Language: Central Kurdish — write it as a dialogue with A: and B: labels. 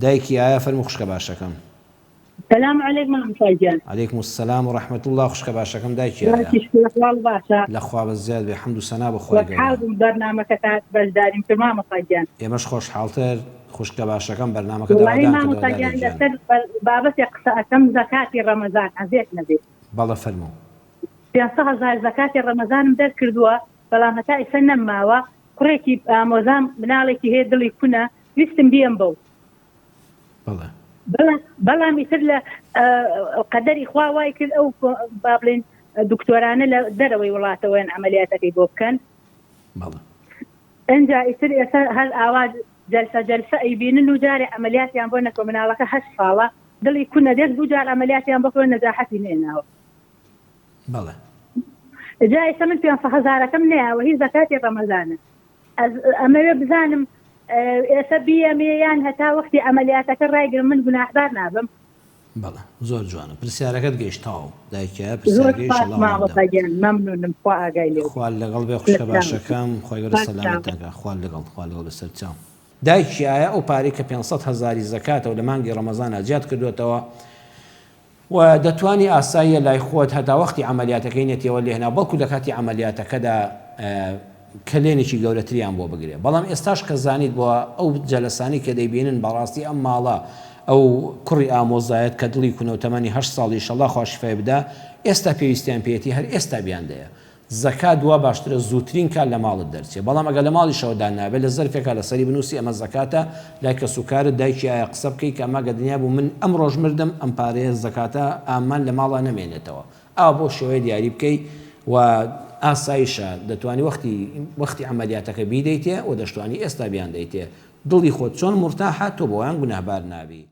A: دایکی ئایا فەرموو خوشکە باشەکەم.
B: سلام علیک مامۆستا گیان.
A: علیکم السلام و رحمە اللە خوشکە باشەکەم دایکی ئایا.
B: باسی شکور احواڵ باشە.
A: لە خوا بەزیاد بێ حەمد و سەنا بۆ خوای
B: خۆشحاڵ
A: گەورە.
B: بووم بەرنامەکەتان بەشداریم کرد مامۆستا گیان.
A: ئێمەش خۆشحاڵتر خوشکە باشەکەم بەرنامەکەت
B: وەڵایی
A: ئاوەدان کردەوە
B: مامۆستا
A: دادە
B: گیان
A: گیان.
B: لەسەر بابەتێک قسە ئەکەم زەکاتی ڕەمەزان ئەزێت نەبێ.
A: بەڵێ فەرموو.
B: 500 هەزار زەکاتی ڕەمەزانم دەرکردووە بەڵام هەتا ئیسە نەمماوە کوڕێکی ئامۆزام مناڵێکی هەیە دڵی کونە ویستم بیەم بەو.
A: بەڵێ.
B: بەڵام بەڵام ئیتر لە قەدەری خوا وای کرد ئەو با بڵێین دکتۆرانە لە دەرەوەی وڵاتەوەیان عەمەلیاتەکەی بۆ بکەن.
A: بەڵێ.
B: ئینجا ئیتر ئێستا هەر ئاوا جەلسە جەلسە ئەیبینن و جارێ عەمەلیاتیان بۆ نەکرد مناڵەکە هەشت ساڵە دڵی کونە دێت دوو جار عەمەلیاتیان بۆ کردوە نەجاحەتی نەهێناوە.
A: بەڵێ.
B: جا ئێستا من پێنج هەزارەکەم نەیاوە هی زەکاتی ڕەمەزانە. ئەز ئەمەوێ بزانم ئێسە بیەمێ یان هەتا وەختی عەمەلیاتەکە ڕایگرم من گوناحبار نابم؟
A: بەڵێ زۆر جوانە پرسیارەکەت گەیشت تەواو دایکە
B: زۆر
A: پرسیار گەیشت
B: سپاس
A: اللە وەڵام
B: مامۆستا
A: دەم
B: گیان مەمنونم خوا ئاگای لێ بێ
A: خوات لەگەڵ بێ خوشکە
B: لەسلامت
A: باشەکەم خوای گەورە
B: سپاس
A: سەلامەتتان کا خوات لەگەڵ خوات لەگەڵ بێ سەرچاو. دایکی ئایا ئەو پارەی کە 500 هەزاری زەکاتە و لە مانگی ڕەمەزانا جیات کردوەتەوە و دەتوانی ئاساییە لای خۆت هەتا وەختی عەمەلیاتەکەی نەتیەوە لێهنا بەڵکو لەکاتی عەمەلیاتەکەدا کەلێنێکی گەورەتریان بۆ بگرێ بەڵام ئێستاش کە زانیت بۆ ئەو جەلەسانی کە دەیبینن بەڕاستی ئەم ماڵە ئەو کوڕی ئامۆزایەت کە دڵی کونە و تەمەنی هەشت ساڵ ئیشەڵا خوا شیفای بدا ئێستا پێویستیان پێیەتی هەر ئێستا بیاندەیە زەکات وا باشترە زووترین کات لە ماڵت دەرچێ بەڵام ئەگەر لە ماڵیشەوە دانابێ لە زەرفێکا لەسەری بنووسی ئەمە زەکاتە لای کەسوکارت دایکی ئایا قسە بکەی کە ئەمە گەر دنیا بوو من ئەمڕۆش مردم ئەم پارەیە زەکاتە ئامان لە ماڵا نەمێنێتەوە ئاوا بەو شێوەیە دیاری بکەی و ئاسایشە دەتوانی وەختی وەختی عەمەلیاتەکە بیدەیتێ و دەشتوانی ئێستا بیاندەیتێ دڵی خۆت چۆن مورتاحە تۆ بۆیان گوناهبار نابی.